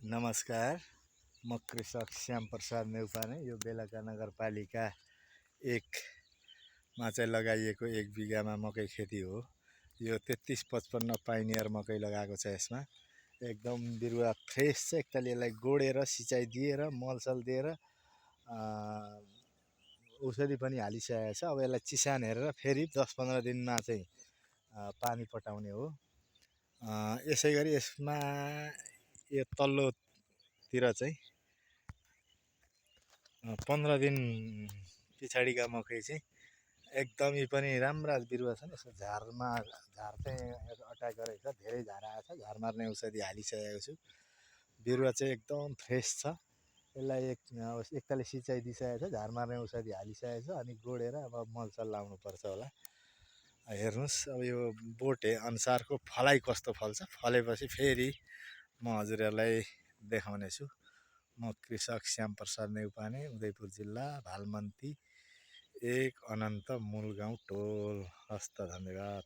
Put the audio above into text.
नमस्कार। म कृषक श्याम प्रसाद नेउपाने। यो बेलका नगरपालिका 1 मा चाहिँ लगाइएको 1 बिघामा मकै खेती हो। यो 3355 पाइनियर मकै लगाएको छ। यसमा एकदम बिरुवा फ्रेस छ। एकतालि यसलाई गोडेर सिँचाइ दिएर मलसल दिएर औषधि पनि हालिसकेको छ। अब यसलाई चिसान हेरेर फेरि 10-15 दिनमा चाहिँ पानी पटाउने हो। यसै गरी यसमा यो तल्लोतिर चाहिँ 15 दिन पछाडिका मकै चाहिँ एकदमै पनि राम्रा बिरुवा छन्। यसको झार चाहिँ अट्याक गरेको छ। धेरै झार आएको छ। झार मार्ने औषधि हालिसकेको छु। बिरुवा चाहिँ एकदम फ्रेस छ। यसलाई एकतालि सिँचाइ दिइसकेको छ। झार मार्ने औषधि हालिसकेको छ। अनि गोडेर अब मलसल लाउनुपर्छ होला। हेर्नुहोस्, अब यो बोटे अनुसारको फलाइ कस्तो फल्छ। फलेपछि फेरि म हजुरहरूलाई देखाउने छु। म कृषक श्याम प्रसाद नेउपाने, उदयपुर जिल्ला, भालमन्ती 1 अनन्त मूल गाउँ टोल। हस्त, धन्यवाद।